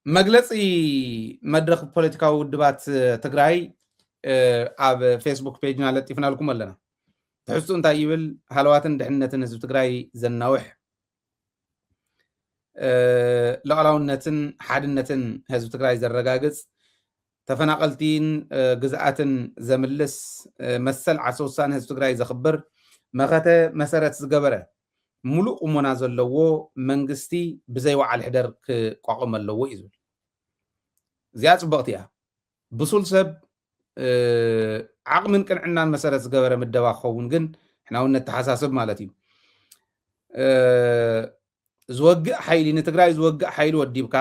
መግለፂ መድረኽ ፖለቲካዊ ውድባት ትግራይ ኣብ ፌስቡክ ፔጅና ለጢፍናልኩም ኣለና። ትሕዝቱ እንታይ ይብል? ሃለዋትን ድሕነትን ህዝቢ ትግራይ ዘናውሕ፣ ሉዓላውነትን ሓድነትን ህዝቢ ትግራይ ዘረጋግፅ፣ ተፈናቐልቲን ግዝኣትን ዘምልስ፣ መሰል ዓርሰ ውሳነ ህዝቢ ትግራይ ዘኽብር፣ መኸተ መሰረት ዝገበረ፣ ሙሉእ ቁሞና ዘለዎ መንግስቲ ብዘይ ወዓል ሕደር ክቋቋም ኣለዎ እዩ ዝብል። እዚኣ ፅብቕቲ እያ። ብሱል ሰብ ዓቕምን ቅንዕናን መሰረት ዝገበረ ምደባ ክኸውን ግን ሕናውን ነተሓሳስብ ማለት እዩ። ዝወግእ ሓይሊ፣ ንትግራይ ዝወግእ ሓይሊ ወዲብካ፣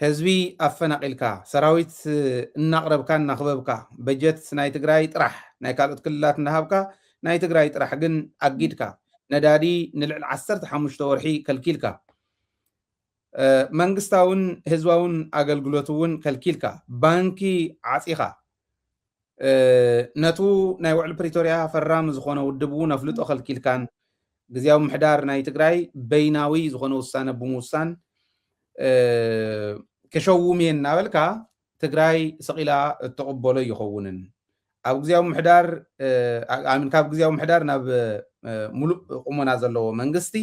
ህዝቢ ኣፈናቒልካ፣ ሰራዊት እናቕረብካ እናኽበብካ፣ በጀት ናይ ትግራይ ጥራሕ፣ ናይ ካልኦት ክልላት እናሃብካ፣ ናይ ትግራይ ጥራሕ ግን ኣጊድካ፣ ነዳዲ ንልዕሊ ዓሰርተ ሓሙሽተ ወርሒ ከልኪልካ፣ መንግስታውን ህዝባውን ኣገልግሎት እውን ከልኪልካ፣ ባንኪ ዓፂኻ፣ ነቱ ናይ ውዕል ፕሪቶርያ ፈራሚ ዝኾነ ውድብ እውን ኣፍልጦ ከልኪልካን፣ ግዝያዊ ምሕዳር ናይ ትግራይ በይናዊ ዝኾነ ውሳነ ብምውሳን፣ ከሸውም እየ እናበልካ፣ ትግራይ ስቕ ኢላ እትቕበሎ ኣይኸውንን። ኣብ ግዝያዊ ምሕዳር፣ ካብ ግዝያዊ ምሕዳር ናብ ሙሉእ ቁመና ዘለዎ መንግስቲ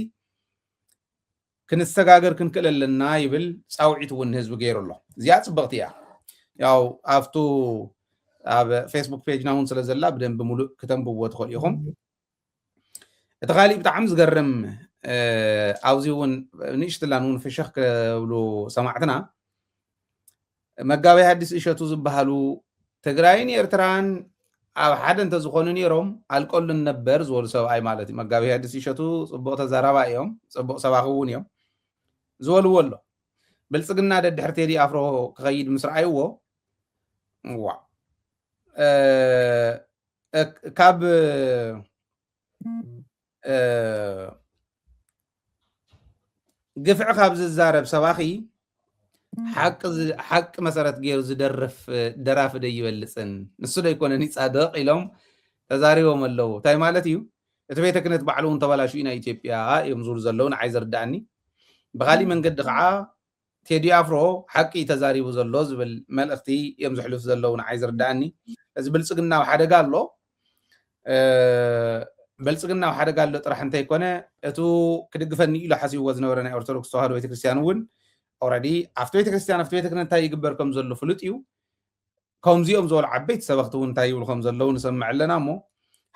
ክንሰጋገር ክንክእል ኣለና ይብል ፃውዒት እውን ንህዝቢ ገይሩ ኣሎ። እዚኣ ፅብቕቲ እያ። ያው ኣብቱ ኣብ ፌስቡክ ፔጅና እውን ስለ ዘላ ብደንቢ ሙሉእ ክተንብብዎ ትኽእሉ ኢኹም። እቲ ካሊእ ብጣዕሚ ዝገርም፣ ኣብዚ እውን ንእሽትላን እውን ፍሽኽ ክብሉ ሰማዕትና፣ መጋቤ ሐዲስ እሸቱ ዝበሃሉ ትግራይን ኤርትራን ኣብ ሓደ እንተዝኾኑ ነይሮም ኣልቀሉን ነበር ዝበሉ ሰብኣይ ማለት እዩ። መጋቤ ሐዲስ እሸቱ ፅቡቕ ተዛራባይ እዮም፣ ፅቡቕ ሰባኺ እውን እዮም። ዝበልዎ ኣሎ። ብልፅግና ደድሕር ቴዲ ኣፍሮ ክኸይድ ምስ ረኣይዎ፣ ዋ፣ ካብ ግፍዒ ካብ ዝዛረብ ሰባኺ ሓቂ መሰረት ገይሩ ዝደርፍ ደራፊ ዶ ይበልፅን? ንሱ ዶ ኣይኮነን ይፃደቕ ኢሎም ተዛሪቦም ኣለዉ። እንታይ ማለት እዩ? እቲ ቤተ ክህነት ባዕሉ እውን ተበላሽዩ ናይ ኢትዮጵያ እዮም ዝብሉ ዘለዉ፣ ንዓይ ዝርዳእኒ። ብኻሊእ መንገዲ ከዓ ቴዲ ኣፍሮ ሓቂ ተዛሪቡ ዘሎ ዝብል መልእኽቲ እዮም ዝሕልፍ ዘለዉ፣ ንዓይ ዝርዳእኒ። እዚ ብልፅግናዊ ሓደጋ ኣሎ። ብልፅግናዊ ሓደጋ ኣሎ ጥራሕ እንተይኮነ፣ እቱ ክድግፈኒ ኢሉ ሓሲብዎ ዝነበረ ናይ ኦርቶዶክስ ተዋህዶ ቤተክርስትያን እውን ኦረዲ ኣብቲ ቤተክርስትያን፣ ኣብቲ ቤተ ክህነት እንታይ ይግበር ከም ዘሎ ፍሉጥ እዩ። ከምዚኦም ዝበሉ ዓበይቲ ሰበኽቲ እውን እንታይ ይብሉ ከም ዘለዉ ንሰምዕ ኣለና እሞ፣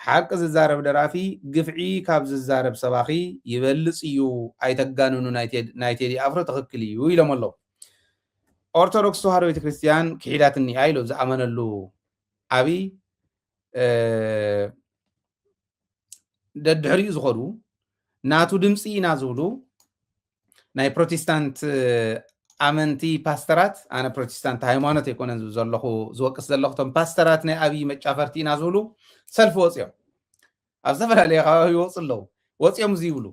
ሓቂ ዝዛረብ ደራፊ ግፍዒ ካብ ዝዛረብ ሰባኺ ይበልፅ እዩ፣ ኣይተጋንኑ ናይ ቴዲ ኣፍሮ ትኽክል እዩ ኢሎም ኣለዉ። ኦርቶዶክስ ተዋህዶ ቤተክርስትያን ክሒዳትኒ እያ ኢሉ ዝኣመነሉ ኣብይ ደድሕሪኡ ዝኸዱ ናቱ ድምፂ ኢና ዝብሉ ናይ ፕሮቴስታንት ኣመንቲ ፓስተራት፣ ኣነ ፕሮቴስታንት ሃይማኖት ኣይኮነን ዝብል ዘለኹ፣ ዝወቅስ ዘለኹ፣ እቶም ፓስተራት ናይ ኣብይ መጫፈርቲ ኢና ዝብሉ ሰልፊ ወፂኦም ኣብ ዝተፈላለየ ከባቢ ይወፁ ኣለዉ። ወፂኦም እዚ ይብሉ።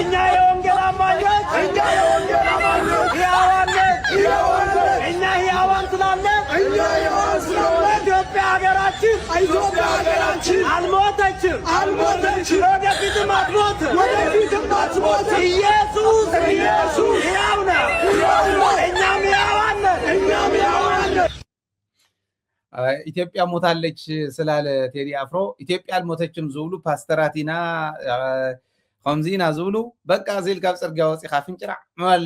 እኛ የወንጌል አማኞች፣ እኛ የወንጌል አማኞች ሕያዋን ነን። ሕያዋን ነን። እኛ ሕያዋን ስላለን፣ እኛ ሕያዋን ስላለን ኢትዮጵያ ሀገራችን፣ ኢትዮጵያ ሀገራችን አልሞተችም፣ አልሞተችም፣ ወደፊትም አትሞትም፣ ወደፊትም አትሞትም። ኢየሱስ፣ ኢየሱስ ሕያው ነው፣ ሕያው ነው። እኛም ሕያዋን ነን፣ እኛም ሕያዋን ነን። ኢትዮጵያ ሞታለች ስላለ ቴዲ ኣፍሮ ኢትዮጵያ አልሞተችም ዝብሉ ፓስተራት ኢና፣ ከምዚ ኢና ዝብሉ፣ በቃ እዚ ኢልካ ኣብ ፅርግያ ወፂኻ ፍንጭራዕ ምባል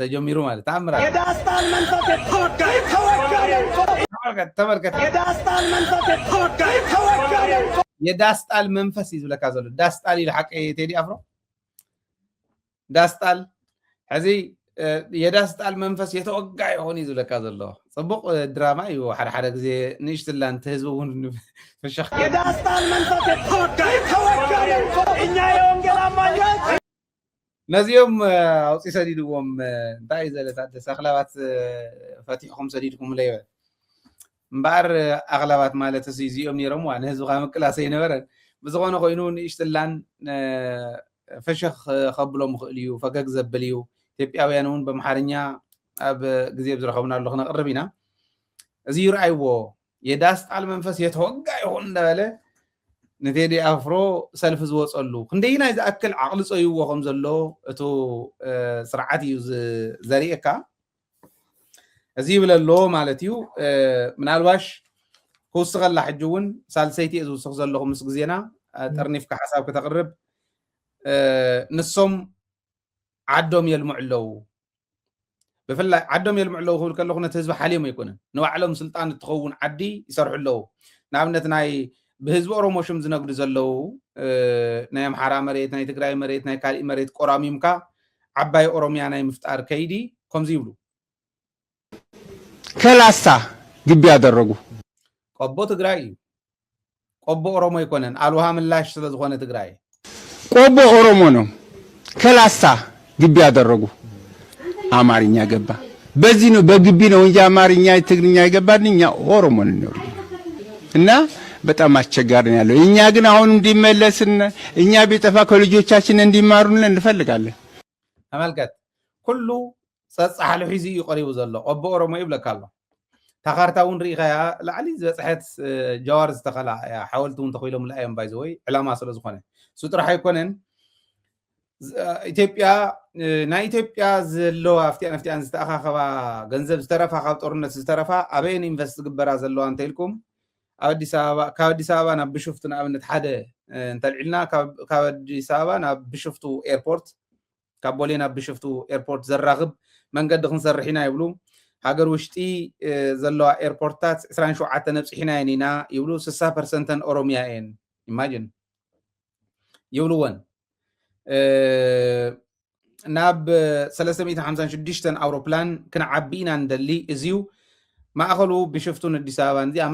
ተጀሚሩ ማለት ተኣምራት። የዳስታል መንፈስ ተወጋ፣ ተወጋ። ተመልከት፣ ተመልከት። የዳስታል መንፈስ ተወጋ፣ ተወጋ። የዳስጣል መንፈስ እዩ ዝብለካ ዘሎ። ዳስጣል ኢሉ ሓቂ ቴዲ ኣፍሮ ዳስጣል። ሕዚ የዳስጣል መንፈስ የተወጋ ይኾን እዩ ዝብለካ ዘሎ። ፅቡቕ ድራማ እዩ። ሓደ ሓደ ግዜ ንእሽትላ እንተ ህዝቢ እውን ፍሽኽ የዳስጣል መንፈስ ተወጋ፣ ተወጋ። እኛ የወንጌል አማኞች ነዚኦም ኣውፂ ሰዲድዎም። እንታይ እዩ ዘለ ታደሰ ኣኽላባት ፈቲሕኩም ሰዲድኩም ለይበል እምበኣር ኣኽላባት ማለት እዚኦም ነይሮም ዋ ንህዝብኻ ምቅላስ ኣይነበረን። ብዝኾነ ኮይኑ ንእሽትላን ፈሸኽ ከብሎም ይኽእል እዩ፣ ፈገግ ዘብል እዩ። ኢትዮጵያውያን እውን በምሓርኛ ኣብ ግዜ ብዝረኸብናሉ ክነቕርብ ኢና። እዚ ይርኣይዎ የዳስጣል መንፈስ የተወጋ ይኹን እንዳበለ ንቴዲ ኣፍሮ ሰልፊ ዝወፀሉ ክንደይናይ ዝኣክል ዓቕሊ ፀይዎ ከም ዘሎ እቱ ስርዓት እዩ ዘርእየካ። እዚ ይብለ ኣሎ ማለት እዩ። ምናልባሽ ክውስኸላ ሕጂ እውን ሳልሰይቲ እየ ዝውስኽ ዘለኹ ምስ ግዜና ጠርኒፍካ ሓሳብ ክተቕርብ። ንሶም ዓዶም የልምዑ ኣለዉ። ብፍላይ ዓዶም የልምዑ ኣለዉ ክብል ከለኹ ነቲ ህዝቢ ሓልዮም ኣይኮነን፣ ንባዕሎም ስልጣን እትኸውን ዓዲ ይሰርሑ ኣለዉ። ንኣብነት ናይ ብህዝቢ ኦሮሞ ሽም ዝነግዱ ዘለዉ ናይ ኣምሓራ መሬት፣ ናይ ትግራይ መሬት፣ ናይ ካሊእ መሬት ቆራሚምካ ዓባይ ኦሮሚያ ናይ ምፍጣር ከይዲ ከምዚ ይብሉ። ከላስታ ግቢ ያደረጉ። ቆቦ ትግራይ እዩ። ቆቦ ኦሮሞ ኣይኮነን፣ አልውሃ ምላሽ ስለ ዝኾነ ትግራይ። ቆቦ ኦሮሞ ነው። ከላስታ ግቢ ያደረጉ። አማርኛ ገባ። በዚህ ነው በግቢ ነው እንጂ አማርኛ ትግርኛ የገባን እኛ ኦሮሞ ነን ነው። እና በጣም አስቸጋሪ ነው ያለው። እኛ ግን አሁን እንዲመለስን እኛ ቢጠፋ ከልጆቻችን እንዲማሩን እንፈልጋለን። ተመልከት፣ ኩሉ ጸጻሕሉ ሒዙ እዩ ቀሪቡ ዘሎ። ቆቦ ኦሮሞ ይብለካ ኣሎ። እታ ካርታ እውን ርኢኻያ፣ ላዕሊ ዝበፅሐት ጀዋር ዝተኸላ እያ። ሓወልቲ እውን ተኽኢሎምላ እዮም ባይዘወይ፣ ዕላማ ስለ ዝኾነ። እሱ ጥራሕ ኣይኮነን። ኢትዮጵያ ናይ ኢትዮጵያ ዘለዋ ኣብቲኣን ኣብቲኣን ዝተኣኻኸባ ገንዘብ ዝተረፋ፣ ካብ ጦርነት ዝተረፋ ኣበየን ኢንቨስት ዝግበራ ዘለዋ እንተኢልኩም፣ ኣብ ኣዲስ ኣበባ፣ ካብ ኣዲስ ኣበባ ናብ ብሽፍቱ ንኣብነት ሓደ እንተልዒልና፣ ካብ ኣዲስ ኣበባ ናብ ብሽፍቱ ኤርፖርት፣ ካብ ቦሌ ናብ ብሽፍቱ ኤርፖርት ዘራኽብ መንገዲ ክንሰርሕ ኢና ይብሉ። ሃገር ውሽጢ ዘለዋ ኤርፖርትታት ዕስራን ሸውዓተን ኣብፂሕና እየን ኢና ይብሉ። ስሳ ፐርሰንተን ኦሮሚያ እየን። ኢማጂን ይብልወን። ናብ ሰለስተ ሚእትን ሓምሳን ሽዱሽተን ኣውሮፕላን ክንዓቢ ኢና ንደሊ። እዚዩ ማእኸሉ ብሽፍቱን ኣዲስ ኣበባን፣ እዚኣ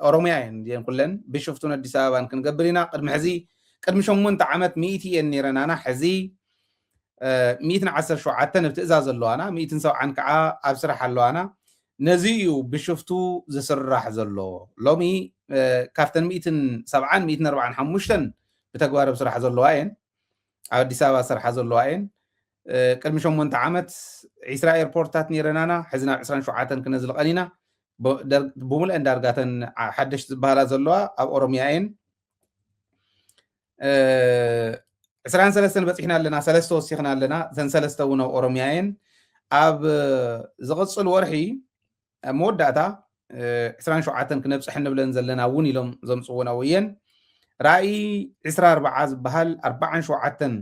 ኦሮሚያ እየን እዚአን ኩለን። ብሽፍቱን ኣዲስ ኣበባን ክንገብር ኢና። ቅድሚ ሕዚ ቅድሚ ሸሞንተ ዓመት ሚእቲ እየን ነይረናና። ሕዚ ሚእትን ዓሰርተ ሸውዓተን ኣብ ትእዛዝ ኣለዋና፣ ሚእትን ሰብዓን ከዓ ኣብ ስራሕ ኣለዋና። ነዚ እዩ ብሽፍቱ ዝስራሕ ዘሎ። ሎሚ ካብተን ሚእትን ሰብዓን ሚእትን ኣርባዓን ሓሙሽተን ብተግባር ኣብ ስራሕ ዘለዋ እየን፣ ኣብ ኣዲስ ኣበባ ዝሰርሓ ዘለዋ እየን። ቅድሚ ሸሞንተ ዓመት ዒስራ ኤርፖርትታት ነይረናና፣ ሕዚ ናብ ዕስራን ሸውዓተን ክነዝልቐን ኢና። ብሙልአን ዳርጋተን ሓደሽቲ ዝበሃላ ዘለዋ ኣብ ኦሮሚያ እየን። ዕስራን ሰለስተን በፂሕና ኣለና፣ ሰለስተ ወሲኽና ኣለና። እተን ሰለስተ እውን ኣብ ኦሮሚያ እየን። ኣብ ዝቕፅል ወርሒ ኣብ መወዳእታ ዕስራን ሸውዓተን ክነብፅሕ ንብለን ዘለና እውን ኢሎም ዘምፅዎ ነውየን። ራእይ ዕስራ ኣርባዓ ዝበሃል ኣርባዓን ሸውዓተን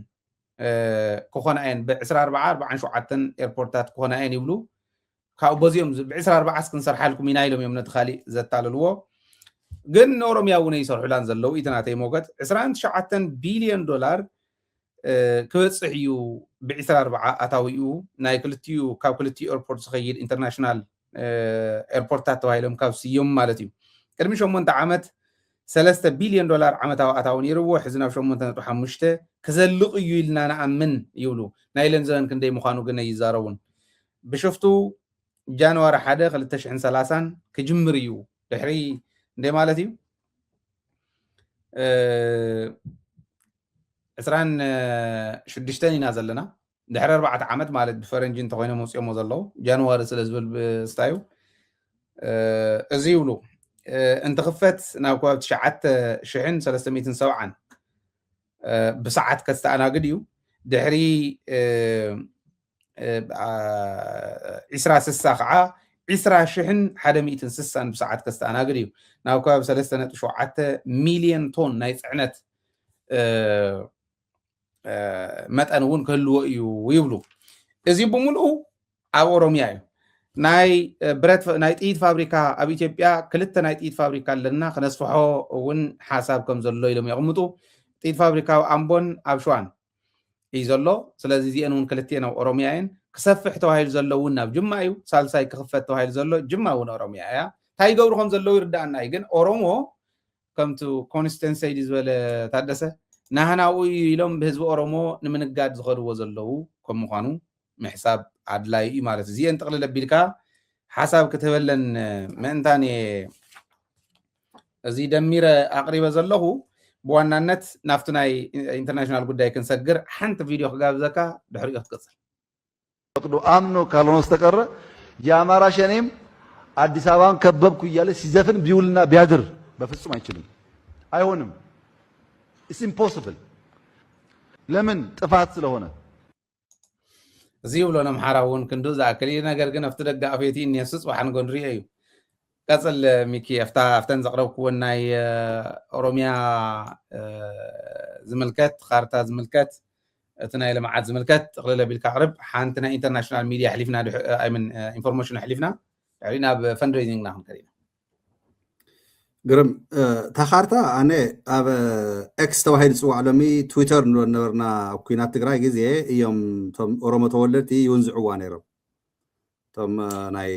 ክኾና እየን፣ ብዕስራ ኣርባዓ ኣርባዓን ሸውዓተን ኤርፖርትታት ክኾና እየን ይብሉ። ካብኡ በዚኦም ብ ዕስራ ኣርባዓ ክንሰርሓልኩም ኢና ኢሎም እዮም ነቲ ካሊእ ዘታልልዎ። ግን ንኦሮሚያ እውን ኣይሰርሑላን ዘለዉ፣ እቲ ናተይ ሞገት ዕስራን ትሽዓተን ቢልዮን ዶላር ክበፅሕ እዩ። ብዕስራ ኣርባዓ ኣታዊኡ ናይ ክልቲኡ፣ ካብ ክልቲኡ ኤርፖርት ዝኸይድ ኢንተርናሽናል ኤርፖርትታት ተባሂሎም ካብ ስዮም ማለት እዩ። ቅድሚ ሸሞንተ ዓመት ሰለስተ ቢልዮን ዶላር ዓመታዊ ኣታዊ ነይርዎ፣ ሕዚ ናብ ሸሞንተ ነጥቢ ሓሙሽተ ክዘልቕ እዩ ኢልና ንኣምን ይብሉ። ናይ ለን ዘበን ክንደይ ምዃኑ ግን ኣይዛረቡን። ብሽፍቱ ጃንዋሪ ሓደ ክልተ ሽሕን ሰላሳን ክጅምር እዩ። ድሕሪ እንደ ማለት እዩ ዕስራን ሽዱሽተን ኢና ዘለና። ድሕሪ ኣርባዕተ ዓመት ማለት ብፈረንጂ እንተኮይኖም መፅኦሞ ዘለዉ፣ ጃንዋሪ ስለ ዝብል ብስታዩ እዚ ይብሉ። እንትኽፈት ናብ ከባቢ ትሽዓተ ሽሕን ሰለስተ ሚእትን ሰብዓን ብሰዓት ከስተኣናግድ እዩ። ድሕሪ ዒስራ ስሳ ከዓ ዒስራ ሽሕን ሓደ ሚእትን ስሳን ብሰዓት ከስተኣናግድ እዩ። ናብ ከባቢ ሰለስተ ነጥቢ ሸውዓተ ሚልዮን ቶን ናይ ፅዕነት መጠን እውን ክህልዎ እዩ ይብሉ። እዚ ብምልኡ ኣብ ኦሮሚያ እዩ። ናይ ብረት ናይ ጥይት ፋብሪካ ኣብ ኢትዮጵያ ክልተ ናይ ጥይት ፋብሪካ ኣለና፣ ክነስፍሖ እውን ሓሳብ ከም ዘሎ ኢሎም የቕምጡ። ጥይት ፋብሪካ ኣብ ኣምቦን ኣብ ሸዋን እዩ ዘሎ። ስለዚ እዚአን እውን ክልቲአን ኣብ ኦሮሚያ እየን። ክሰፍሕ ተባሂሉ ዘሎ እውን ናብ ጅማ እዩ። ሳልሳይ ክኽፈት ተባሂሉ ዘሎ ጅማ እውን ኦሮሚያ እያ። እንታይ ይገብሩ ከም ዘለዉ ይርዳእና እዩ። ግን ኦሮሞ ከምቲ ኮንስተንሰይ ድዩ ዝበለ ታደሰ፣ ናህናኡ እዩ ኢሎም ብህዝቢ ኦሮሞ ንምንጋድ ዝኸድዎ ዘለዉ ከም ምዃኑ ምሕሳብ ኣድላዩ እዩ ማለት እዩ። እዚአን ጥቕልል ኣቢልካ ሓሳብ ክትህበለን ምእንታን እየ እዚ ደሚረ ኣቕሪበ ዘለኹ። ብዋናነት ናብቲ ናይ ኢንተርናሽናል ጉዳይ ክንሰግር ሓንቲ ቪድዮ ክጋብዘካ፣ ድሕሪኡ ክትቅፅል። ፈቅዶ አምኖ ካልሆነ በስተቀረ የአማራ ሸኔም አዲስ አበባን ከበብኩ እያለ ሲዘፍን ቢውልና ቢያድር በፍጹም አይችልም፣ አይሆንም። It's impossible. ለምን ጥፋት ስለሆነ እዚ ይብሎ ነምሓራ እውን ክንዱ ዝኣክል እዩ። ነገር ግን ኣብቲ ደጋፊ እቲ እኒሱ ፅባሕ ንጎ ንሪኦ እዩ። ቀፅል ሚኪ፣ ኣብታ ኣብተን ዘቕረብክወን ናይ ኦሮሚያ ዝምልከት፣ ካርታ ዝምልከት፣ እቲ ናይ ልምዓት ዝምልከት ጥቕልል ኣቢልካ ኣቕርብ። ሓንቲ ናይ ኢንተርናሽናል ሚድያ ኣሕሊፍና፣ ኢንፎርሜሽን ኣሕሊፍና፣ ድሕሪ ናብ ፈንድሬዚንግና ክንከድ ኢና። ግርም። እታ ካርታ ኣነ ኣብ ኤክስ ተባሂሉ ዝፅዋዕ ሎሚ ትዊተር ንብሎ ነበርና። ኣብ ኩናት ትግራይ ግዜ እዮም እቶም ኦሮሞ ተወለድቲ ይውንዝዕዋ ነይሮም። እቶም ናይ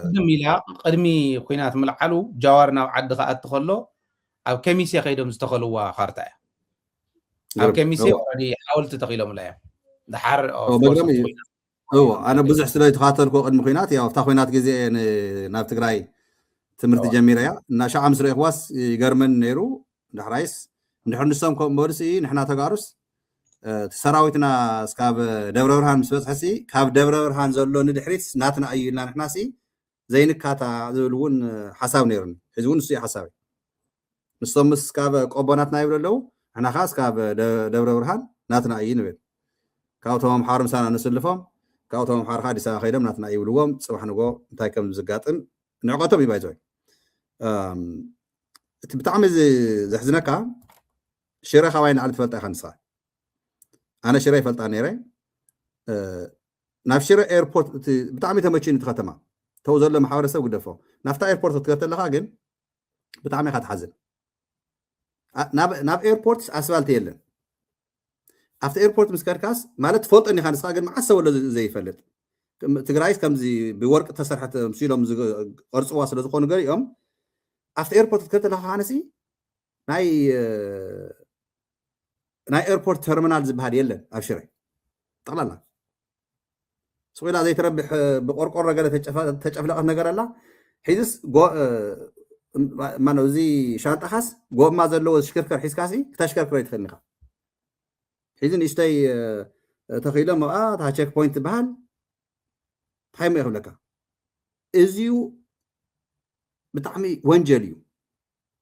ቅድም ኢላ ቅድሚ ኩናት ምልዓሉ ጃዋር ናብ ዓዲ ክኣቲ ከሎ ኣብ ከሚሴ ከይዶም ዝተኸልዋ ካርታ እያ። ኣብ ከሚሴ ሓወልቲ ተኺሎምላ እዮም። ድሓር እዎ ኣነ ብዙሕ ስለ ዝተኻተልኩ ቅድሚ ኩናት ያው ኣብታ ኩናት ግዜ ናብ ትግራይ ትምህርቲ ጀሚረ እያ እና ሻዓ ምስ ረእኽዋስ ይገርመን ነይሩ። ዳሕራይስ እንድሕር ንሶም ከምኡ በሉ ሲ ንሕና ተጋሩስ እቲ ሰራዊትና እስካብ ደብረ ብርሃን ምስ በፅሐ ሲ ካብ ደብረ ብርሃን ዘሎ ንድሕሪት ናትና እዩ ኢልና ንሕና ሲ ዘይንካታ ዝብል እውን ሓሳብ ነይሩኒ። ሕዚ እውን ንሱ እዩ ሓሳብ። ንሶም ምስ ካብ ቆቦ ናትና ይብሉ ኣለዉ፣ ንሕና ከዓ እስካብ ደብረ ብርሃን ናትና እዩ ንብል። ካብቶም ኣምሓሩ ምሳና ንስልፎም፣ ካብቶም ኣምሓሩ ከዓ ኣዲስ ኣበባ ከይዶም ናትና ይብልዎም። ፅባሕ ንጎ እንታይ ከም ዝጋጥም ንዕቀቶም እዩ ባይዘወይ። እቲ ብጣዕሚ ዘሕዝነካ ሽረ ካባይ ንዓሊ ትፈልጣ ኢኻ ንስኻ። ኣነ ሽረ ይፈልጣ ነይረ። ናብ ሽረ ኤርፖርት ብጣዕሚ ተመችኒ እቲ ከተማ። ተው ዘሎ ማሕበረሰብ ግደፎ። ናብታ ኤርፖርት ክትከተለካ ግን ብጣዕሚ ኢኻ ትሓዝን። ናብ ኤርፖርት ኣስፋልት የለን። ኣብቲ ኤርፖርት ምስ ከድካስ ማለት ትፈልጦ ኒኻ ንስኻ ግን መዓስ ሰብ ኣሎ ዘይፈልጥ። ትግራይስ ከምዚ ብወርቂ ተሰርሐት ሲሎም ዝቐርፅዋ ስለ ዝኾኑ ገሊኦም ኣብቲ ኤርፖርት ክትከተለካ ካነሲ ናይ ናይ ኤርፖርት ተርሚናል ዝበሃል የለን ኣብ ሽረ ጠቕላላ። ስቑላ ዘይትረብሕ ብቆርቆሮ ገለ ተጨፍለቐት ነገር ኣላ። ሒዝስ ማነው እዚ ሻንጣኻስ ጎማ ዘለዎ ዝሽክርከር ሒዝካሲ ክተሽከርክሮ ይትኽእል ኢኻ። ሒዚ ንእሽተይ ተኺሎም ኣብኣ እታ ቸክ ፖይንት ትበሃል እንታይ ሞ ይኽብለካ። እዚዩ ብጣዕሚ ወንጀል እዩ።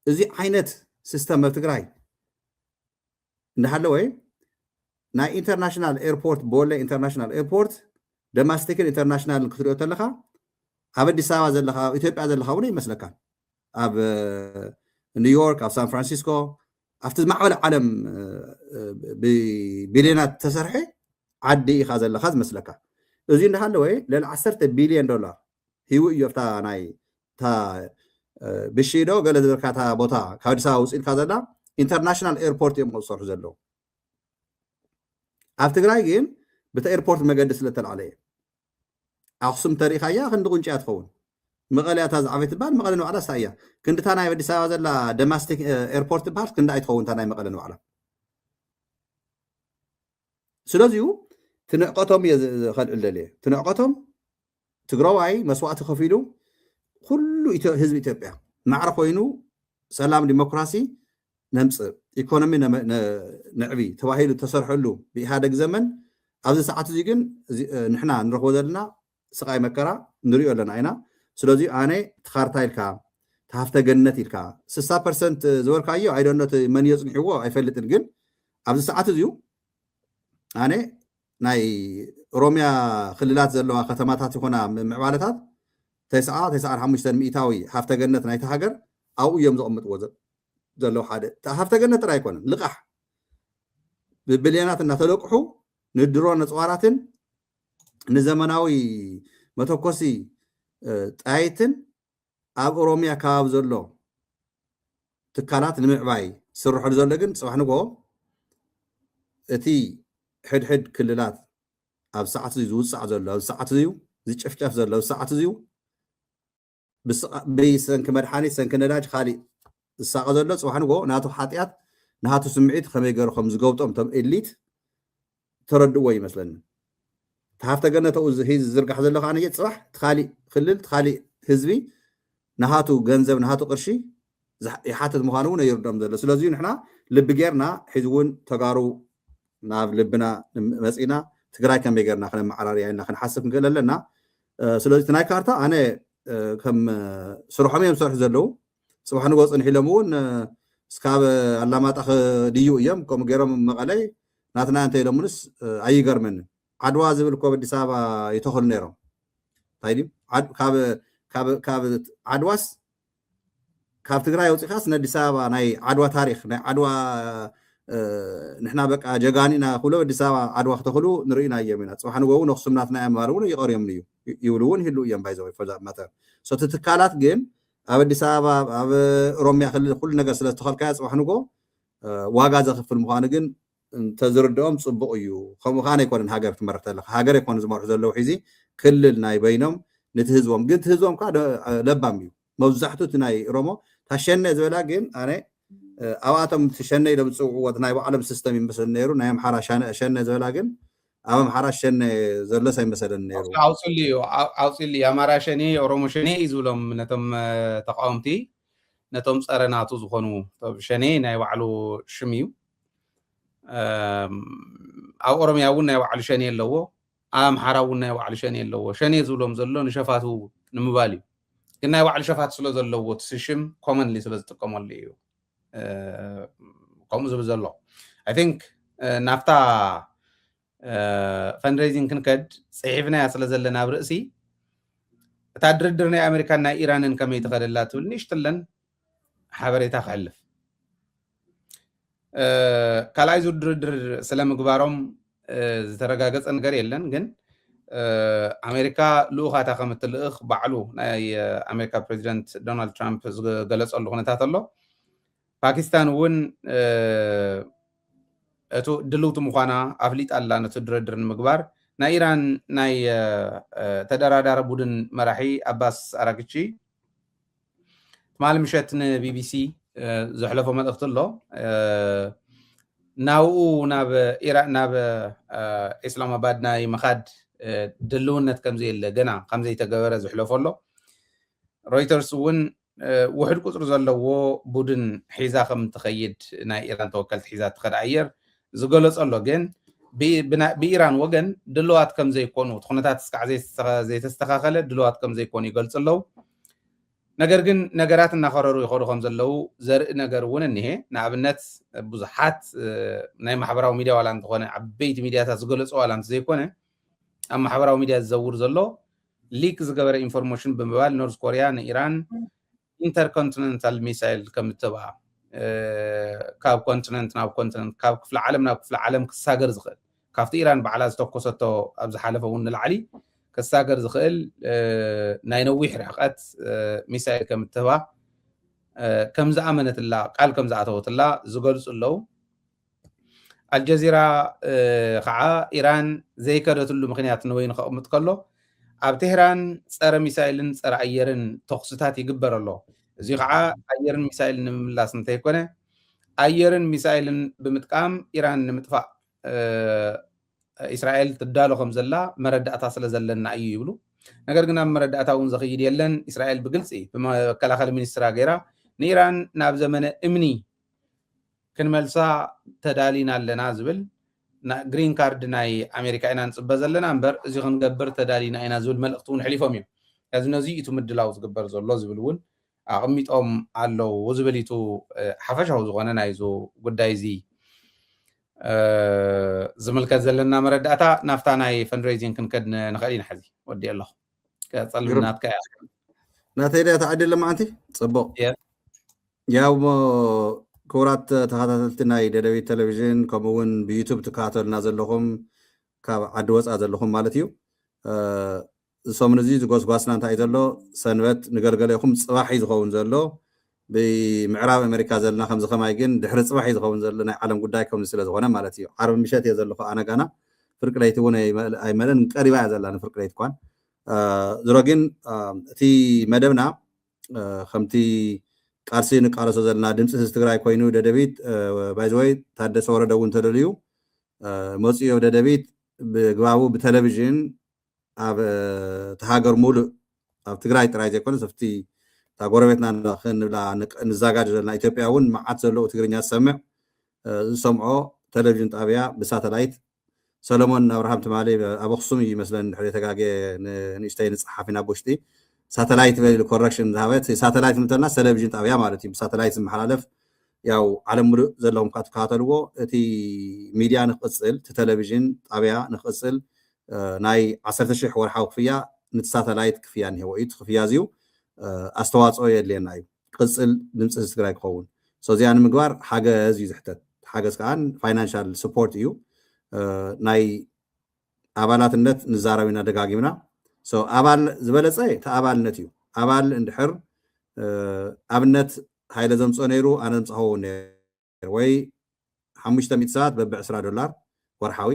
እዚ ዓይነት ሲስተም ኣብ ትግራይ እንዳሃለወ ናይ ኢንተርናሽናል ኤርፖርት ቦሌ ኢንተርናሽናል ኤርፖርት ዶሜስቲክን ኢንተርናሽናልን ክትሪኦ ተለካ ኣብ ኣዲስ ኣበባ ዘለካ ኣብ ኢትዮጵያ ዘለካ እውን ይመስለካ ኣብ ኒውዮርክ ኣብ ሳን ፍራንሲስኮ ኣብቲ ዝማዕበለ ዓለም ብቢልዮናት ተሰርሐ ዓዲ ኢኻ ዘለካ ዝመስለካ። እዚ እንዳሃለወ ልዕሊ ዓሰርተ ቢልዮን ዶላር ሂቡ እዩ ኣብታ ናይ እታ ብሺዶ ገለ ዝበልካ እታ ቦታ ካብ ኣዲስ ኣበባ ውፅእ ኢልካ ዘላ ኢንተርናሽናል ኤርፖርት እዮም ዝሰርሑ ዘለዉ። ኣብ ትግራይ ግን ብቲ ኤርፖርት መገዲ ስለ ተላዕለ እየ። ኣክሱም ተሪኢኻያ ክንዲ ቁንጫ እያ ትኸውን። መቐለ እታ ዝዓበየ ትበሃል መቐለ ንባዕላ እሳ እያ። ክንዲ እታ ናይ ኣዲስ ኣበባ ዘላ ዶሜስቲክ ኤርፖርት ትበሃል ክንዲ ኣይትኸውን እታ ናይ መቐለ ንባዕላ። ስለዚሁ ትንዕቀቶም እየ ዝኸልዕል ደልየ ትንዕቀቶም ትግራዋይ መስዋእቲ ከፊሉ ኩሉ ህዝቢ ኢትዮጵያ ማዕረ ኮይኑ ሰላም ዲሞክራሲ ነምፅእ ኢኮኖሚ ነዕቢ ተባሂሉ ተሰርሐሉ ብኢህኣደግ ዘመን ኣብዚ ሰዓት እዚ ግን ንሕና ንረኽቦ ዘለና ስቃይ መከራ ንሪኦ ኣለና ኢና። ስለዚ ኣነ ትኻርታ ኢልካ ተሃፍተ ገነት ኢልካ ስሳ ፐርሰንት ዝበልካዮ ኣይደኖት መን እዮ ፅንሕዎ ኣይፈልጥን ግን ኣብዚ ሰዓት እዚዩ ኣነ ናይ ኦሮሚያ ክልላት ዘለዋ ከተማታት ይኾና ምዕባለታት ተስዓ ተስዓን ሓሙሽተን ሚእታዊ ሃፍተ ገነት ናይቲ ሃገር ኣብኡ እዮም ዘቐምጥዎ ዘለዉ ሓደ ሃፍተ ገነት ጥራይ ኣይኮነን ልቓሕ ብብልዮናት እናተለቅሑ ንድሮ ነፅዋራትን ንዘመናዊ መተኮሲ ጠያይትን ኣብ ኦሮሚያ ከባቢ ዘሎ ትካላት ንምዕባይ ዝስርሐሉ ዘሎ ግን ፅባሕ ንጎ እቲ ሕድሕድ ክልላት ኣብ ሰዓት እዚ ዝውፃዕ ዘሎ ኣብ ሰዓት እዚ ዝጭፍጨፍ ዘሎ ኣብ ሰዓት እዚ ብሰንኪ መድሓኒት ሰንኪ ነዳጅ ካሊእ ዝሳቐ ዘሎ ፅባሕ ንጎ ናቱ ሓጢኣት ናቱ ስምዒት ከመይ ገይሩ ከም ዝገብጦም እቶም ኤሊት ተረድእዎ ይመስለኒ። እቲ ሃፍተ ገነተኡ ዝርጋሕ ዘሎ ከዓ ነየ ፅባሕ እቲ ካሊእ ክልል እቲ ካሊእ ህዝቢ ንሃቱ ገንዘብ ንሃቱ ቅርሺ ይሓትት ምዃኑ እውን የርድኦም ዘሎ። ስለዚ ንሕና ልቢ ጌርና ሕዚ እውን ተጋሩ ናብ ልብና መፂና ትግራይ ከመይ ጌርና ክነመዓራርያ ኢልና ክንሓስብ ክንክእል ኣለና። ስለዚ እቲ ናይ ካርታ ኣነ ከም ስርሖም እዮም ዝሰርሑ ዘለዉ። ፅባሕ ንጎ ፅንሕ ኢሎም እውን እስካብ ኣላማጣ ድዩ እዮም ከምኡ ገይሮም መቐለይ ናትና እንተ ኢሎምንስ ኣይገርመንን። ዓድዋ ዝብል እኮ ኣብ ኣዲስ ኣበባ ይተኽሉ ነይሮም። እንታይ ድዩ ዓድዋስ ካብ ትግራይ ኣውፂኻስ ንኣዲስ ኣበባ ናይ ዓድዋ ታሪክ ናይ ዓድዋ ንሕና በቃ ጀጋኒና ክብሎ ኣዲስ ኣበባ ዓድዋ ክተኽሉ ንርእይና እዮም ኢና። ፅባሕ ንጎ እውን ኣክሱም ናትና እያ ምባል እውን ይቐርዮም እዩ ይብሉ እውን ይህሉ እዮም። ባይዘወይ ፎር ዛት ማተር እቲ ትካላት ግን ኣብ ኣዲስ ኣበባ ኣብ ኦሮሚያ ክልል ኩሉ ነገር ስለዝተኸልካዮ ፅባሕ ንጎ ዋጋ ዘኽፍል ምዃኑ ግን እንተዝርድኦም ፅቡቕ እዩ። ከምኡ ከዓ ኣይኮነን ሃገር ትመርሕ ዘለካ ሃገር ኣይኮነ ዝመርሑ ዘለዉ ሕዚ ክልል ናይ በይኖም ነቲ ህዝቦም ግን እቲ ህዝቦም ከዓ ለባም እዩ። መብዛሕቱ እቲ ናይ ኦሮሞ ታሸነ ዝበላ ግን ኣነ ኣብኣቶም እቲ ሸነ ኢሎም ዝፅውዕዎ ናይ ባዕሎም ሲስተም ይመስል ነይሩ። ናይ ኣምሓራ ሸነ ዝበላ ግን ኣብ ኣምሓራ ሸነ ዘሎስ ኣይመሰለን ነይሩ። ኣውፅሉ እዩ ኣውፅሉ የኣማራ ሸኔ የኦሮሞ ሸኔ እዩ ዝብሎም ነቶም ተቃወምቲ ነቶም ፀረ ናቱ ዝኾኑ ሸኔ ናይ ባዕሉ ሽም እዩ። ኣብ ኦሮሚያ እውን ናይ ባዕሉ ሸኔ ኣለዎ። ኣብ ኣምሓራ እውን ናይ ባዕሉ ሸኔ ኣለዎ። ሸኔ ዝብሎም ዘሎ ንሸፋቱ ንምባል እዩ። ግን ናይ ባዕሉ ሸፋት ስለ ዘለዎ እቲ ሽም ኮመንሊ ስለ ዝጥቀመሉ እዩ ከምኡ ዝብል ዘሎ። I think ናብታ ፈንድሬዚንግ ክንከድ ፅሒፍናያ ስለ ዘለና ኣብ ርእሲ እታ ድርድር ናይ ኣሜሪካን ናይ ኢራንን ከመይ ትኸደላ ትብል ንእሽትለን ሓበሬታ ክሕልፍ። ካልኣይ ዙር ድርድር ስለ ምግባሮም ዝተረጋገፀ ነገር የለን። ግን ኣሜሪካ ልኡኻታ ከም እትልእኽ ባዕሉ ናይ ኣሜሪካ ፕሬዚደንት ዶናልድ ትራምፕ ዝገለፀሉ ኩነታት ኣሎ። ፓኪስታን እውን እቱ ድልውቲ ምዃና ኣፍሊጣ ኣላ ነቲ ድርድር ንምግባር። ናይ ኢራን ናይ ተደራዳሪ ቡድን መራሒ ኣባስ ኣራግቺ ትማሊ ምሸት ንቢቢሲ ዘሕለፎ መልእኽቲ ኣሎ። ናብኡ ናብ ኢራን ናብ ኢስላማባድ ናይ ምኻድ ድልውነት ከምዘየለ ገና ከምዘይተገበረ ዝሕለፎ ኣሎ። ሮይተርስ እውን ውሕድ ቁፅሪ ዘለዎ ቡድን ሒዛ ከም ትኸይድ ናይ ኢራን ተወከልቲ ሒዛ ትኸድ ኣየር ዝገለጸ ኣሎ። ግን ብኢራን ወገን ድልዋት ከም ዘይኮኑ እቲ ኩነታት እስካዕ ዘይተስተኻኸለ ድልዋት ከም ዘይኮኑ ይገልጹ ኣለዉ። ነገር ግን ነገራት እናኸረሩ ይኸዱ ከም ዘለዉ ዘርኢ ነገር እውን እኒሄ። ንኣብነት ብዙሓት ናይ ማሕበራዊ ሚድያ ዋላ እንተኾነ ዓበይቲ ሚድያታት ዝገለጹ ዋላ እንተዘይኮነ ኣብ ማሕበራዊ ሚድያ ዝዘውር ዘሎ ሊክ ዝገበረ ኢንፎርሜሽን ብምባል ኖርዝ ኮርያ ንኢራን ኢንተርኮንቲነንታል ሚሳይል ከም እትህባ ካብ ኮንቲነንት ናብ ኮንቲነንት ካብ ክፍለ ዓለም ናብ ክፍለ ዓለም ክሳገር ዝኽእል ካብቲ ኢራን ባዕላ ዝተኮሰቶ ኣብ ዝሓለፈ እውን ንላዕሊ ክሳገር ዝኽእል ናይ ነዊሕ ርሕቀት ሚሳይል ከም እትህባ ከም ዝኣመነትላ ቃል ከም ዝኣተወትላ ዝገልፁ ኣለዉ። ኣልጀዚራ ከዓ ኢራን ዘይከደትሉ ምክንያት ንበይኑ ከቕምጥ ከሎ ኣብ ቴህራን ፀረ ሚሳይልን ፀረ ኣየርን ተኹስታት ይግበር ኣሎ። እዚ ከዓ ኣየርን ሚሳይልን ንምምላስ እንተይኮነ ኣየርን ሚሳይልን ብምጥቃም ኢራን ንምጥፋእ እስራኤል ትዳሎ ከም ዘላ መረዳእታ ስለ ዘለና እዩ ይብሉ። ነገር ግን ኣብ መረዳእታ እውን ዘኽይድ የለን። እስራኤል ብግልፂ ብመከላኸሊ ሚኒስትራ ገይራ ንኢራን ናብ ዘመነ እምኒ ክንመልሳ ተዳሊና ኣለና ዝብል ግሪን ካርድ ናይ ኣሜሪካ ኢና ንፅበ ዘለና እምበር እዚ ክንገብር ተዳሊና ኢና ዝብል መልእክቲ እውን ሕሊፎም እዮም። እዚ ነዚ እዩ ምድላው ዝግበር ዘሎ ዝብል እውን ኣቕሚጦም ኣለዉ ዝብል እዩ ሓፈሻዊ ዝኾነ ናይዚ ጉዳይ እዚ ዝምልከት ዘለና መረዳእታ። ናብታ ናይ ፈንድሬዚንግ ክንከድ ንኽእል ኢና። ሕዚ ወዲ ኣለኹ ቀፀል ናትካ እያ። ናተይ ዳ ተዓዲ ኣለማዓንቲ ፅቡቅ ያው ክቡራት ተኸታተልቲ ናይ ደደቢት ቴሌቪዥን ከምኡ እውን ብዩቱብ ትከታተሉና ዘለኹም ካብ ዓዲ ወፃ ዘለኹም ማለት እዩ። ሰሙን እዚ ዝጎስጓስና እንታይ እዩ ዘሎ? ሰንበት ንገልገሌኹም ፅባሕ እዩ ዝኸውን ዘሎ። ብምዕራብ ኣሜሪካ ዘለና ከምዚ ከማይ ግን ድሕሪ ፅባሕ እዩ ዝኸውን ዘሎ ናይ ዓለም ጉዳይ ከምዚ ስለ ዝኾነ ማለት እዩ። ዓርቢ ምሸት እየ ዘለኹ ኣነ ጋና ፍርቂ ለይቲ እውን ኣይመለን ቀሪባ እያ ዘላ ንፍርቂ ለይቲ እኳን ዝሮ ግን እቲ መደብና ከምቲ ቃልሲ ንቃለሶ ዘለና ድምፂ ህዝቢ ትግራይ ኮይኑ ደደቢት ባይዘወይ ታደሰ ወረደ እውን ተደልዩ መፅዮ ደደቢት ብግባቡ ብቴሌቪዥን ኣብ ተሃገር ሙሉእ ኣብ ትግራይ ጥራይ ዘይኮነ ሰፍቲ እታ ጎረቤትና ክንብላ ንዛጋጅ ዘለና ኢትዮጵያ እውን መዓት ዘለዉ ትግርኛ ዝሰምዕ ዝሰምዖ ቴሌቪዥን ጣብያ ብሳተላይት ሰለሞን ኣብርሃም ትማሊ ኣብ ኣክሱም እዩ ይመስለን ድሕሪ ተጋጌ ንእሽተይ ንፀሓፊ ናብ ውሽጢ ሳተላይት በል ኮረክሽን ዝሃበት ሳተላይት ምተልና ቴሌቪዥን ጣብያ ማለት እዩ ብሳተላይት ዝመሓላለፍ ያው ዓለም ሙሉእ ዘለኹም ከዓ ትከታተልዎ፣ እቲ ሚድያ ንክቕፅል፣ እቲ ቴሌቪዥን ጣብያ ንክቕፅል፣ እ፣ ናይ ዓሰርተ ሺሕ ወርሓዊ ክፍያ፣ ነቲ ሳተላይት ክፍያ እኒሄዎ እዩ። እቲ ክፍያ እዚዩ፣ እ፣ ኣስተዋፅኦ የድልየና እዩ። ቅፅል ድምፂ ህዝቢ ትግራይ ክኸውን። So እዚኣ ንምግባር ሓገዝ እዩ ዝሕተት። ሓገዝ ከዓ ፋይናንሻል ስፖርት እዩ። እ፣ ናይ ኣባላትነት ንዛረብ ኢና ደጋጊምና። So ኣባል ዝበለፀ እቲ ኣባልነት እዩ። ኣባል እንድሕር፣ እ፣ ኣብነት ሃይለ ዘምፅኦ ነይሩ፣ ኣነ ዘምፅኣዎ እውን ነይሩ። ወይ ሓሙሽተ ሚእቲ ሰባት በቢ ዕስራ ዶላር ወርሓዊ፣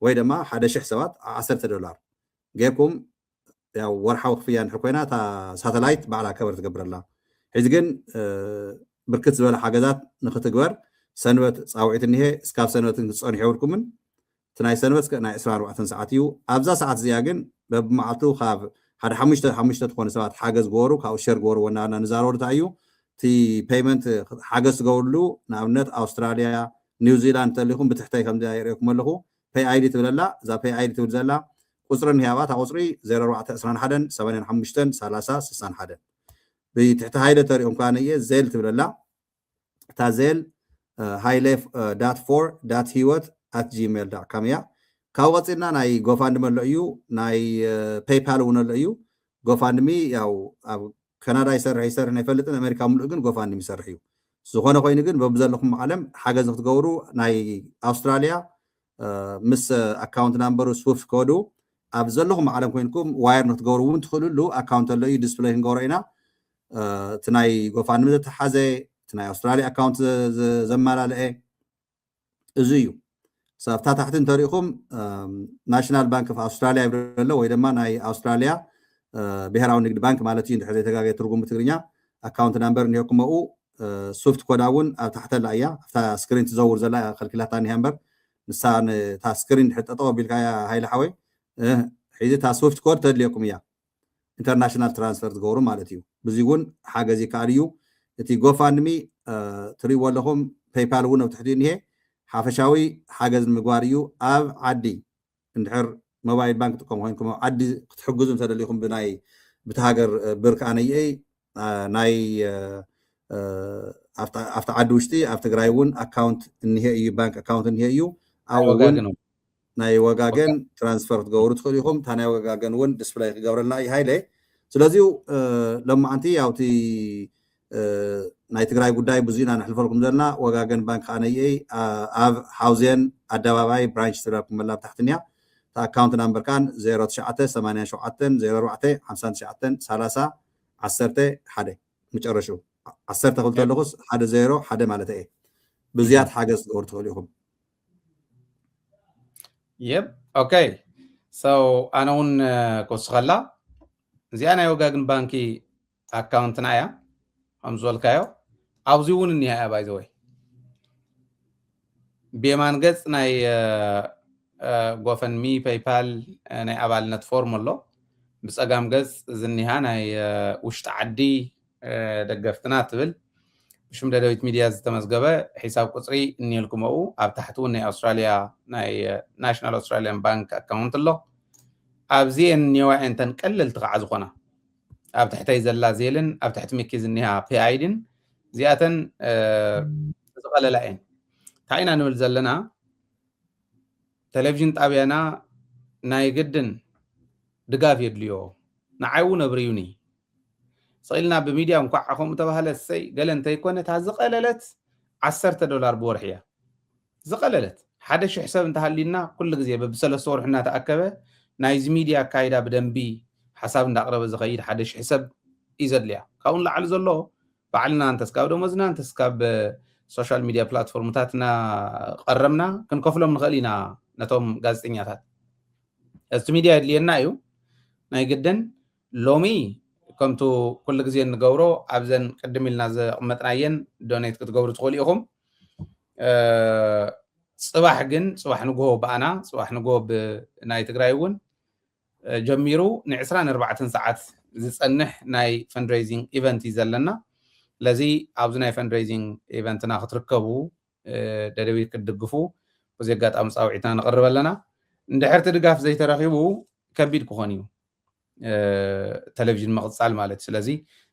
ወይ ድማ ሓደ ሽሕ ሰባት ዓሰርተ ዶላር ጌርኩም፣ ያው ወርሓዊ ክፍያ እንድሕር ኮይና፣ እታ ሳተላይት ባዕላ ከበር ትገብረላ። ሕዚ ግን፣ እ፣ ብርክት ዝበለ ሓገዛት ንክትግበር ሰንበት ፃውዒት እኒሄ። እስካብ ሰንበት ግን ክፀንሑ የብልኩምን። እቲ ናይ ሰንበት እስከ ናይ ዕስራን ኣርባዕተን ሰዓት እዩ። ኣብዛ ሰዓት እዚኣ ግን በብመዓልቱ ካብ ሓደ ሓሙሽተ፣ ሓሙሽተ ዝኾኑ ሰባት ሓገዝ ግበሩ፣ ካብኡ ሸር ግበሩ፣ ወናና ንዛረበሉ እንታይ እዩ እቲ ፔይመንት ሓገዝ ትገብርሉ። ንኣብነት ኣውስትራልያ፣ ኒውዚላንድ እንተሊኹም ብትሕተይ ከምዚ የርእየኩም ኣለኹ፣ ፔይ ኣይዲ ትብል ኣላ። እዛ ፔይ ኣይዲ ትብል ዘላ ቁፅሪ እኒሃ፣ እታ ቁፅሪ ዜሮ ኣርባዕተ ዕስራን ሓደን ሰማንያን ሓሙሽተን ሰላሳ ስሳን ሓደን። ብትሕቲ ሃይለ ተሪኦም ከዓ ነየ ዜል ትብል ኣላ። እታ ዜል ሃይሌፍ ዳት ፎር ዳት ሂወት ኣት ጂሜል ዳት ካም እያ። ካብኡ ቀፂልና ናይ ጎፋንድሚ ኣሎ እዩ፣ ናይ፣ እ፣ ፔይፓል እውን ኣሎ እዩ። ጎፋንድሚ ያው ኣብ ካናዳ ይሰርሕ ይሰርሕ ኣይፈልጥን፣ ኣሜሪካ ሙሉእ ግን ጎፋንድሚ ይሰርሕ እዩ። ዝኾነ ኮይኑ ግን በብዘለኹም ዓለም ሓገዝ ንክትገብሩ ናይ ኣውስትራልያ፣ እ፣ ምስ ኣካውንት ናምበሩ ስዊፍት ኮዱ ኣብ ዘለኹም ዓለም ኮይንኩም ዋየር ንክትገብሩ እውን ትኽእልሉ ኣካውንት ኣሎ እዩ። ዲስፕሌይ ክንገብሮ ኢና። እ፣ እቲ ናይ ጎፋንድሚ ዘተሓዘ፣ እቲ ናይ ኣውስትራልያ ኣካውንት ዘ-፣ ዘ-፣ ዘመላለአ እዚ እዩ። ሳብታ ታሕቲ እንተሪኢኹም፣ እም፣ ናሽናል ባንክ ኦፍ ኣውስትራልያ ይብል ኣሎ፣ ወይ ድማ ናይ ኣውስትራልያ፣ እ፣ ብሄራዊ ንግድ ባንክ ማለት እዩ፣ እንድሕር ዘይተጋገየ ትርጉም ብትግርኛ። ኣካውንት ናምበር እኒሄኩም ኣብኡ፣ እ፣ ስዊፍት ኮዳ እውን ኣብ ታሕቲ ኣላ እያ። ኣብታ ስክሪን ትዘውር ዘላ ከልኪላታ እኒሃ እምበር፣ ንሳ ን-፣ እታ ስክሪን እንድሕር ጠጠው ኣቢልካያ ሃይለ ሓወይ፣ እ፣ ሕዚ እታ ስዊፍት ኮድ ተድልየኩም እያ። ኢንተርናሽናል ትራንስፈር ትገብሩ ማለት እዩ። ብዚ እውን ሓገዝ ይከኣል እዩ። እቲ ጎፋንድሚ፣ እ፣ ትሪእዎ ኣለኹም፣ ፔይፓል እውን ኣብ ትሕቲኡ እኒሄ። ሓፈሻዊ ሓገዝ ንምግባር እዩ። ኣብ ዓዲ እንድሕር ሞባይል ባንክ ትጥቀሙ ኮይንኩም፣ ኣብ ዓዲ ክትሕግዙ እንተደሊኹም ብናይ፣ ብቲ ሃገር፣ እ፣ ብር ከዓ ነይአይ፣ እ፣ ናይ፣ እ፣ እ፣ ኣብታ፣ ኣብታ ዓዲ ውሽጢ ኣብ ትግራይ እውን ኣካውንት እኒሄ እዩ፣ ባንክ ኣካውንት እኒሄ እዩ። ኣብኡ እውን ወጋግን ናይ ወጋገን ትራንስፈር ክትገብሩ ትኽእሉ ኢኹም። እታ ናይ ወጋገን እውን ዲስፕላይ ክገብረልና እዩ ሃይለ። ስለዚ፣ እ፣ ሎማዓንቲ ያው እቲ፣ እ፣ ናይ ትግራይ ጉዳይ ብዙ ኢና ነሕልፈልኩም ዘለና። ወጋገን ባንክ ከዓ ነይአይ፣ አ-፣ ኣብ ሓውዜን ኣደባባይ ብራንች ትረኩም መላ ኣብ ታሕቲ እኒኣ። እታ ኣካውንት ናምበር ከዓ ዜሮ ትሽዓተ ሰማንያን ሸውዓተን ዜሮ ኣርባዕተ ሓምሳን ትሽዓተን ሰላሳ ዓሰርተ ሓደ፣ መጨረሽኡ ዓሰርተ ክብል ከለኹስ ሓደ ዜሮ ሓደ ማለት እየ። ብዝያድ ሓገዝ ክትገብሩ ትኽእሉ ኢኹም። የብ፣ ኦኬ። So ኣነ እውን፣ እ፣ ክውስኸላ፣ እዚኣ ናይ ወጋግን ባንኪ ኣካውንትና እያ፣ ከም ዝበልካዮ ኣብዚ እውን እኒሃ እያ። ባይ ዘ ወይ ብየማን ገፅ ናይ፣ እ፣ እ፣ ጎፈንሚ፣ ፔይፓል፣ እ፣ ናይ ኣባልነት ፎርም ኣሎ። ብፀጋም ገፅ ዝኒሃ ናይ፣ እ፣ ውሽጢ ዓዲ፣ እ፣ ደገፍትና ትብል ብሽም ደደቢት ሚድያ ዝተመዝገበ ሒሳብ ቁፅሪ እኒኤልኩም ኣብኡ። ኣብ ታሕቲ እውን ናይ ኣውስትራልያ፣ ናይ፣ እ፣ ናሽናል ኣውስትራልያን ባንክ ኣካውንት ኣሎ። ኣብዚኤን እኒሄዋ እየን እተን ቀለልቲ ከዓ ዝኾና። ኣብ ትሕተይ ዘላ ዜልን ኣብ ትሕቲ ሚኪ ዝኒሃ ፔይ ኣይዲን እዚኣተን፣ እ፣ ዝቐለላ እየን። እንታይ ኢና ንብል ዘለና? ቴሌቪዥን ጣብያና ናይ ግድን ድጋፍ የድልዮ። ንዓይ እውን ኣብርዩኒ። ስቕ ኢልና ብሚድያ እንኳዕ ከምኡ ተባህለ እሰይ ገለ እንተይኮነ፣ እታ ዝቐለለት ዓሰርተ ዶላር ብወርሒ እያ። ዝቐለለት ሓደ ሽሕ ሰብ እንተሃልዩና፣ ኩሉ ግዜ በብሰለስተ ወርሒ እናተኣከበ ናይዚ ሚድያ ኣካይዳ ብደንቢ ሓሳብ እንዳቕረበ ዝኸይድ ሓደ ሽሕ ሰብ እዩ ዘድልያ። ካብኡ ንላዕሊ ዘሎ ባዕልና እንተስ ካብ ደሞዝና እንተስ ካብ ሶሻል ሚድያ ፕላትፎርምታት እናቐረብና ክንከፍሎም ንኽእል ኢና ነቶም ጋዜጠኛታት። እቲ ሚድያ የድልየና እዩ ናይ ግድን። ሎሚ ከምቱ ኩሉ ግዜ እንገብሮ ኣብዘን ቅድም ኢልና ዘቕመጥናየን ዶኔት ክትገብሩ ትኽእሉ ኢኹም። እ፣ ፅባሕ ግን፣ ፅባሕ ንግሆ ብኣና፣ ፅባሕ ንግሆ ብናይ ትግራይ እውን፣ እ፣ ጀሚሩ ንዕስራን ኣርባዕተን ሰዓት ዝፀንሕ ናይ ፈንድሬይዚንግ ኢቨንት እዩ ዘለና። ስለዚ ኣብዚ ናይ ፈንድሬይዚንግ ኢቨንትና ክትርከቡ፣ እ፣ ደደቢት ክትድግፉ በዚ ኣጋጣሚ ፃውዒትና ነቕርብ ኣለና። እንድሕር እቲ ድጋፍ ዘይተረኺቡ ከቢድ ክኾን እዩ፣ እ፣ ቴሌቪዥን ምቕፃል ማለት። ስለዚ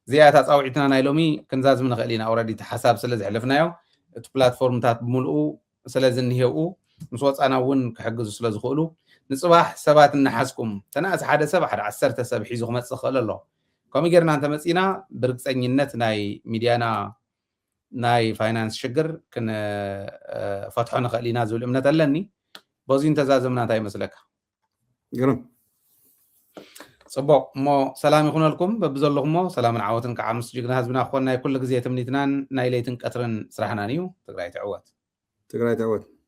እዚኣ እታ ፃውዒትና ናይ ሎሚ። ክንዛዝም ንኽእል ኢና፣ ኦልሬዲ እቲ ሓሳብ ስለ ዘሕለፍናዮ። እቲ ፕላትፎርምታት ብምልኡ ስለ ዝንሄው ምስ ወፃና እውን ክሕግዙ ስለ ዝኽእሉ ንፅባሕ ሰባት እናሓዝኩም ተናእስ ሓደ ሰብ ሓደ ዓሰርተ ሰብ ሒዙ ክመፅእ ክኽእል ኣሎ። ከምኡ ጌርና እንተመፂና ብርግፀኝነት ናይ ሚድያና ናይ ፋይናንስ ሽግር ክንፈትሖ ንኽእል ኢና ዝብል እምነት ኣለኒ። በዚ እንተዛዘምና እንታይ ይመስለካ? ግርም ፅቡቅ እሞ ሰላም ይኹነልኩም በብዘለኹሞ ሰላምን ዓወትን ከዓ ምስ ጅግና ህዝብና ክኾን ናይ ኩሉ ግዜ ትምኒትናን ናይ ለይትን ቀትርን ስራሕናን እዩ። ትግራይ ትዕወት። ትግራይ ትዕወት።